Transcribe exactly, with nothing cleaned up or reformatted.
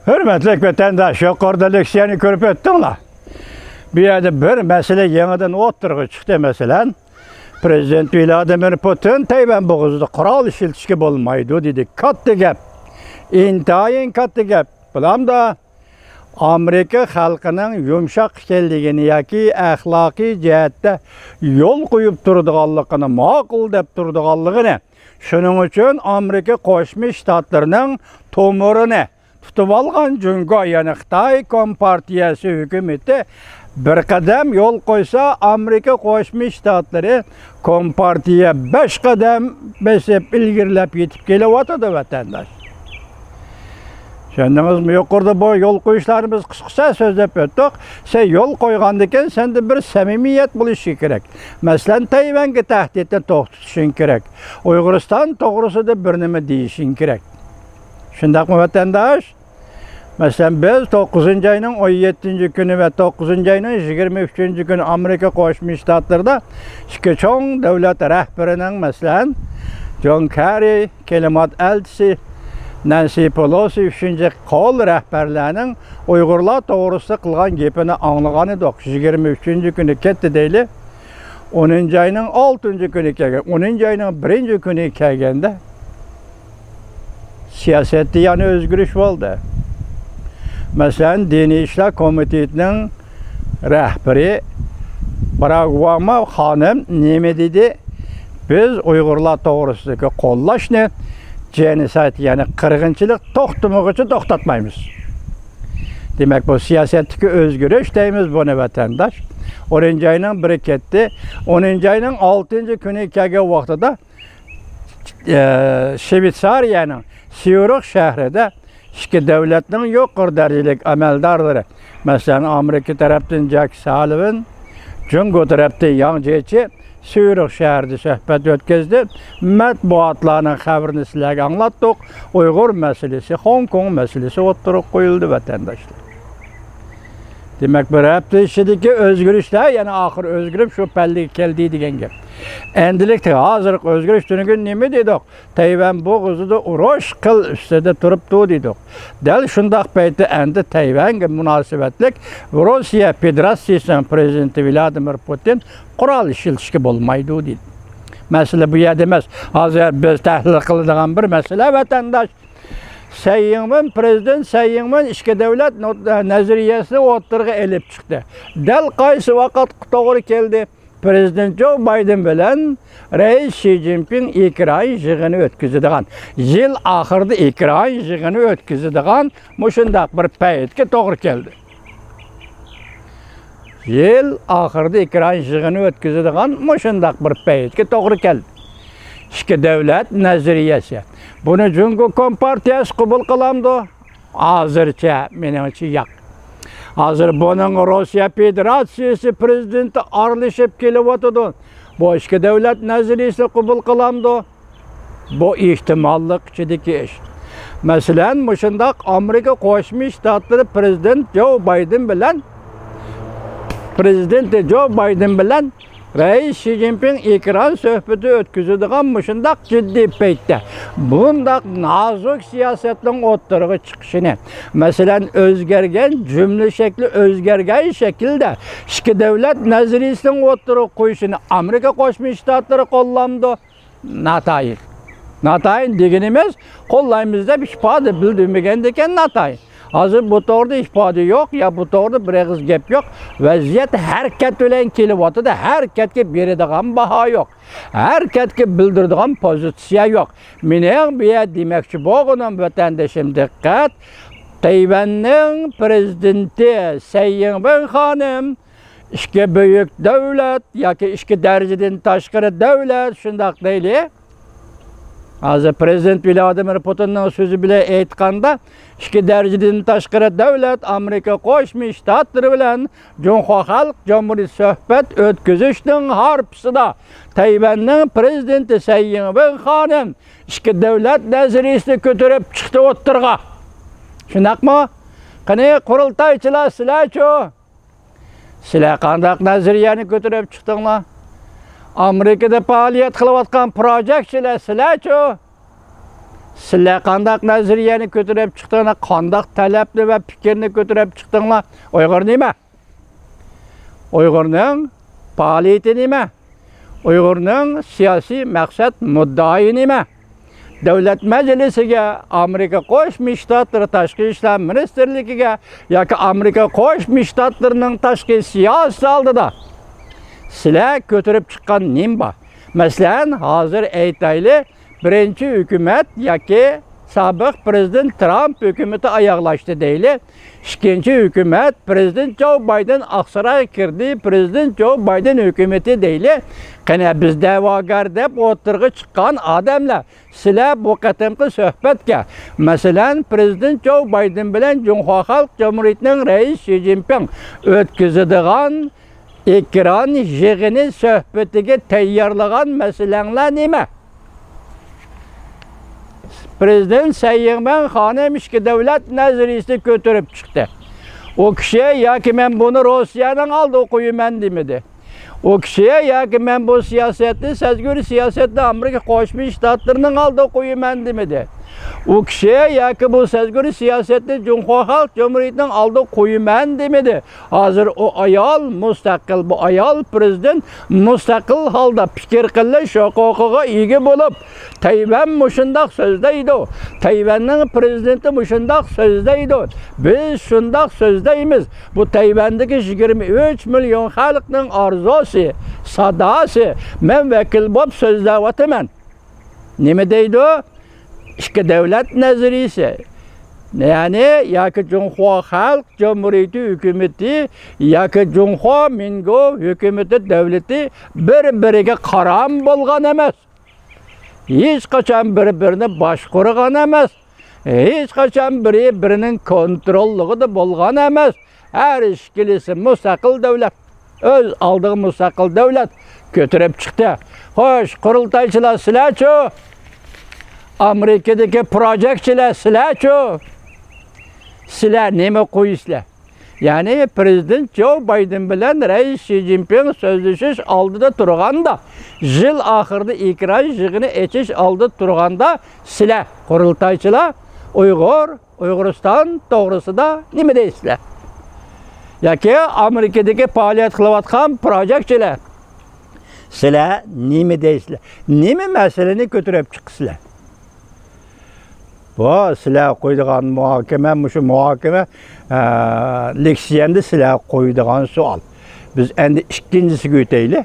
ھۆرمەتلىك ۋەتەنداش، يۇقىرىدا لېكسىيەنى كۆرۈپ ئۆتتۈڭلار. بۇ يەردە بىر مەسىلە يېڭىدىن ئوتتۇرىغا چىقتى. مەسىلەن، پرېزىدېنت ۋلادىمىر پۇتىن تەيۋەن بوغۇزىدا قورال ئىشلىتىشكە بولمايدۇ دېدى. كاتتا گەپ. ئىنتايىن كاتتا گەپ. بولامدا ئامېرىكا خەلقىنىڭ يۇمشاق ئىكەنلىكىنى ياكى ئەخلاقىي جەھەتتە يول قويۇپ تۇرىدىغانلىقىنى، ماقۇل دەپ تۇرىدىغانلىقىنى، شۇنىڭ ئۈچۈن ئامېرىكا قوشما شتاتلىرىنىڭ تومۇرىنى تۇتۇۋالغان جۇڭگو، يەنى خىتاي كومپارتىيەسى ھۆكۈمىتى بىر قەدەم يول قويسا، ئامېرىكا قوشما شتاتلىرى كومپارتىيە بەش قەدەم بېسىپ ئىلگىرىلەپ يېتىپ كېلىۋاتىدۇ، ۋەتەنداش. چۈشەندىڭىزمۇ؟ يۇقىرىدا بۇ يول قويۇشلارنى بىز قىسقىچە سۆزلەپ ئۆتتۇق. سەن يول قويغاندىكىن، سەندە بىر سەمىمىيەت بولۇشى كېرەك. مەسىلەن، تەيۋەنگە تەھدىتنى توختىتىشىڭ كېرەك. ئۇيغۇرىستان توغرىسىدا بىر نېمە دېيىشىڭ كېرەك. شۇنداقمۇ، ۋەتەنداش؟ مەسىلەن، بىز توققۇزىنچى ئاينىڭ ئون يەتتىنچى كۈنى ۋە توققۇزىنچى ئاينىڭ يىگىرمە ئۈچىنچى كۈنى ئامېرىكا قوشما شتاتلىرىدا ئىككى چوڭ دۆلەت رەھبىرىنىڭ، مەسىلەن، جون كېررى، كىلىمات ئەلچىسى نەنسى پېلوسى، ئۈچىنچى قول رەھبەرلەرنىڭ ئۇيغۇرلار توغرىسىدا قىلغان گېپىنى ئاڭلىغان ئىدۇق. يىگىرمە ئۈچىنچى كۈنى كەتتى دەيلى. ئونىنچى ئاينىڭ ئالتىنچى كۈنى كەلگەن، ئونىنچى ئاينىڭ بىرىنچى كۈنى كەلگەندە، سىياسەتتە يەنە ئۆزگىرىش بولدى. مەسىلەن، دىنىي ئىشلار كومىتېتىنىڭ رەھبىرى براگۋاما خانىم نېمە دېدى؟ بىز ئۇيغۇرلار توغرىسىدىكى قوللاشنى جېنوسايد، يەنى قىرغىنچىلىق توختىمىغۇچە توختاتمايمىز. دېمەك، بۇ سىياسەتتىكى ئۆزگىرىش دەيمىز بۇنى، ۋەتەنداش. ئونىنچى ئاينىڭ بىرى كەتتى. ئونىنچى ئاينىڭ ئالتىنچى كۈنى كەلگەن ۋاقتىدا، ئە، شۋېتسارىيەنىڭ سيۇرىخ شەھىرىدە ئىككى دۆلەتنىڭ يۇقىرى دەرىجىلىك ئەمەلدارلىرى، مەسىلەن، ئامېرىكا تەرەپتىن جاك سالىۋان، جۇڭگو تەرەپتىن ياڭ جيېچى سيۇرىخ شەھىرىدە سۆھبەت ئۆتكۈزدى. مەتبۇئاتلارنىڭ خەۋىرىنى سىلەرگە ئاڭلاتتۇق. ئۇيغۇر مەسىلىسى، خوڭكوڭ مەسىلىسى ئوتتۇرىغا قويۇلدى، ۋەتەنداشلار. دېمەك، بىر ھەپتە ئىچىدىكى ئۆزگىرىشلەر يەنە ئاخىر ئۆزگىرىپ شۇ پەللىگە كەلدى دېگەن گەپ. ئەمدىلىكتە ھازىرقى ئۆزگىرىش، تۈنۈگۈن نېمە دېدۇق؟ تەيۋەن بوغۇزىدا ئۇرۇش قىل ئۈستىدە تۇرۇپتۇ دېدۇق. دەل شۇنداق پەيتتە ئەمدى تەيۋەنگە مۇناسىۋەتلىك روسىيە فېدېراتسىيىسىنىڭ پرېزىدېنتى ۋلادىمىر پۇتىن قورال ئىشلىتىشكە بولمايدۇ دېدى. مەسىلە بۇ يەردە ئەمەس. ھازىر بىز تەھلىل قىلىدىغان بىر مەسىلە، ۋەتەنداش. سەي يىڭۋېن، پرېزىدېنت سەي يىڭۋېن ئىككى دەۋلەت نۇ-، نەزەرىيەسىنى ئوتتۇرىغا ئېلىپ چىقتى. دەل قايسى ۋاقىتقا توغرا كەلدى؟ پرېزىدېنت جو بايدېن بىلەن رەئىس شى جىنپىڭ ئېكران يىغىنى ئۆتكۈزىدىغان، يىل ئاخىرىدا ئېكران يىغىنى ئۆتكۈزىدىغان مۇشۇنداق بىر پەيتكە توغرا كەلدى. يىل ئاخىرىدا ئېكران يىغىنى ئۆتكۈزىدىغان مۇشۇنداق بىر پەيتكە توغرا كەلدى. ئىككى دەۋلەت نەزەرىيەسى. بۇنى جۇڭگو كومپارتىيەسى قوبۇل قىلامدۇ؟ ھازىرچە مېنىڭچە ياق. ھازىر بۇنىڭغا روسىيە فېدېراتسىيىسى پرېزىدېنتى ئارىلىشىپ كېلىۋاتىدۇ. بۇ ئىككى دەۋلەت نەزەرىيەسىنى قوبۇل قىلامدۇ؟ بۇ ئېھتىماللىق ئىچىدىكى ئىش. مەسىلەن، مۇشۇنداق ئامېرىكا قوشما شتاتلىرى پرېزىدېنت جو بايدېن بىلەن، پرېزىدېنتى جو بايدېن بىلەن رەئىس شى جىنپىڭ ئېكران سۆھبىتى ئۆتكۈزىدىغان مۇشۇنداق جىددىي پەيتتە بۇنداق نازۇك سىياسەتنىڭ ئوتتۇرىغا چىقىشىنى، مەسىلەن، ئۆزگەرگەن جۈملە شەكلى، ئۆزگەرگەن شەكىلدە ئىككى دەۋلەت نەزەرىيەسىنىڭ ئوتتۇرىغا قويۇشىنى ئامېرىكا قوشما شتاتلىرى قوللامدۇ؟ ناتايىن. ناتايىن دېگىنىمىز، قوللايمىز دەپ ئىپادە بىلدۈرمىگەندىكىن ناتايىن. ھازىر بۇ توغرىدا ئىپادە يوق، يا بۇ توغرىدا بىر ئېغىز گەپ يوق. ۋەزىيەت ھەرىكەت بىلەن كېلىۋاتىدۇ، ھەرىكەتكە بېرىدىغان باھا يوق. ھەرىكەتكە بىلدۈرىدىغان پوزىتسىيە يوق. مېنىڭ بۇ يەردە دېمەكچى بولغىنىم، ۋەتەندىشىم، دىققەت! تەيۋەننىڭ پرېزىدېنتى سەي يىڭۋېن خانىم ئىككى بۈيۈك دۆلەت ياكى ئىككى دەرىجىدىن تاشقىرى دۆلەت، شۇنداق دەيلى. ھازىر پرېزىدېنت ۋلادىمىر پۇتىننىڭ سۆزى بىلەن ئېيتقاندا، ئىككى دەرىجىدىن تاشقىرى دۆلەت ئامېرىكا قوشما شتاتلىرى بىلەن جۇڭخۇا خەلق جۇمھۇرىيىتى سۆھبەت ئۆتكۈزۈشنىڭ ھارپىسىدا تەيۋەننىڭ پرېزىدېنتى سەي يىڭۋېن خانىم ئىككى دۆلەت نەزەرىيىسىنى كۆتۈرۈپ چىقتى ئوتتۇرىغا. شۇنداقمۇ؟ قېنى، قۇرۇلتايچىلار، سىلەرچۇ؟ سىلەر قانداق نەزەرىيەنى كۆتۈرۈپ چىقتىڭلار؟ ئامېرىكىدا پائالىيەت قىلىۋاتقان پروجېكتچىلار سىلەرچۇ؟ سىلەر قانداق نەزەرىيەنى كۆتۈرۈپ چىقتىڭلار، قانداق تەلەپنى ۋە پىكىرنى كۆتۈرۈپ چىقتىڭلار؟ ئۇيغۇر نېمە؟ ئۇيغۇرنىڭ پائالىيىتى نېمە؟ ئۇيغۇرنىڭ سىياسىي مەقسەت مۇددىئايى نېمە؟ دۆلەت مەجلىسىگە، ئامېرىكا قوشما شتاتلىرى تاشقى ئىشلار مىنىستىرلىكىگە ياكى ئامېرىكا قوشما شتاتلىرىنىڭ تاشقى سىياسىتى ئالدىدا سىلەر كۆتۈرۈپ چىققان نېمە بار؟ مەسىلەن، ھازىر ئېيتايلى، بىرىنچى ھۆكۈمەت ياكى سابىق پىرېزىدېنت ترامپ ھۆكۈمىتى ئاياغلاشتى دەيلى. ئىككىنچى ھۆكۈمەت، پىرېزىدېنت جو بايدېن ئاقسارايغا كىردى، پىرېزىدېنت جو بايدېن ھۆكۈمىتى دەيلى. قېنى، بىز دەۋاگەر دەپ ئوتتۇرىغا چىققان ئادەملەر، سىلەر بۇ قېتىمقى سۆھبەتكە، مەسىلەن، پىرېزىدېنت جو بايدېن بىلەن جۇڭخۇا خەلق جۇمھۇرىيىتىنىڭ رەئىسى شى جىنپىڭ ئۆتكۈزىدىغان ئېكران يىغىنى سۆھبىتىگە تەييارلىغان مەسىلەڭلار نېمە؟ پىرېزىدېنت سەي يىڭمەن خانىم ئىككى دۆلەت نەزەرىيىسىنى كۆتۈرۈپ چىقتى. ئۇ كىشى ياكى مەن بۇنى روسىيەنىڭ ئالدىغا قويىمەن دېمىدى. ئۇ كىشى ياكى مەن بۇ سىياسەتنى، سەزگۈر سىياسەتنى ئامېرىكا قوشما شتاتلىرىنىڭ ئالدىغا قويىمەن دېمىدى. ئۇ كىشى ياكى بۇ سەزگۈر سىياسەتنى جۇڭخۇا خەلق جۇمھۇرىيىتىنىڭ ئالدىغا قويىمەن دېمىدى. ھازىر ئۇ ئايال مۇستەقىل، بۇ ئايال پىرېزىدېنت مۇستەقىل ھالدا پىكىر قىلىش ھوقۇقىغا ئىگە بولۇپ، تەيۋەن مۇشۇنداق سۆزلەيدۇ، تەيۋەننىڭ پىرېزىدېنتى مۇشۇنداق سۆزلەيدۇ، بىز شۇنداق سۆزلەيمىز. بۇ تەيۋەندىكى يىگىرمە ئۈچ مىليون خەلقنىڭ ئارزۇسى، ساداسى. مەن ۋەكىل بولۇپ سۆزلەۋاتىمەن. نېمە دەيدۇ؟ ئىككى دۆلەت نەزەرىيىسى. يەنى ياكى جۇڭخۇا خەلق جۇمھۇرىيىتى ھۆكۈمىتى ياكى جۇڭخۇا مىنگو ھۆكۈمىتى دۆلىتى بىر-بىرىگە قارام بولغان ئەمەس. ھېچقاچان بىر-بىرىنى باشقۇرغان ئەمەس. ھېچقاچان بىرى بىرىنىڭ كونتروللۇقىدا بولغان ئەمەس. ھەر ئىككىلىسى مۇستەقىل دۆلەت. ئۆز ئالدىغا مۇستەقىل دۆلەت كۆتۈرۈپ چىقتى. خوش، قۇرۇلتايچىلار سىلەرچۇ؟ ئامېرىكىدىكى پروجېكتچىلار سىلەرچۇ؟ سىلەر نېمە قويىسىلەر؟ يەنى پىرېزىدېنت جو بايدېن بىلەن رەئىس شى جىنپىڭ سۆزلىشىش ئالدىدا تۇرغاندا، يىل ئاخىرىدا ئېكران يىغىنى ئېچىش ئالدىدا تۇرغاندا، سىلەر قۇرۇلتايچىلار ئۇيغۇر، ئۇيغۇرىستان توغرىسىدا نېمە دەيسىلەر؟ ياكى ئامېرىكىدىكى پائالىيەت قىلىۋاتقان پروجېكتچىلار، سىلەر نېمە دەيسىلەر؟ نېمە مەسىلىنى كۆتۈرۈپ چىقىسىلەر؟ بۇ سىلەر قويىدىغان مۇھاكىمە، مۇشۇ مۇھاكىمە، ئە، لېكسىيەمدە سىلەر قويىدىغان سوئال. بىز ئەمدى ئىككىنچىسىگە ئۆتەيلى.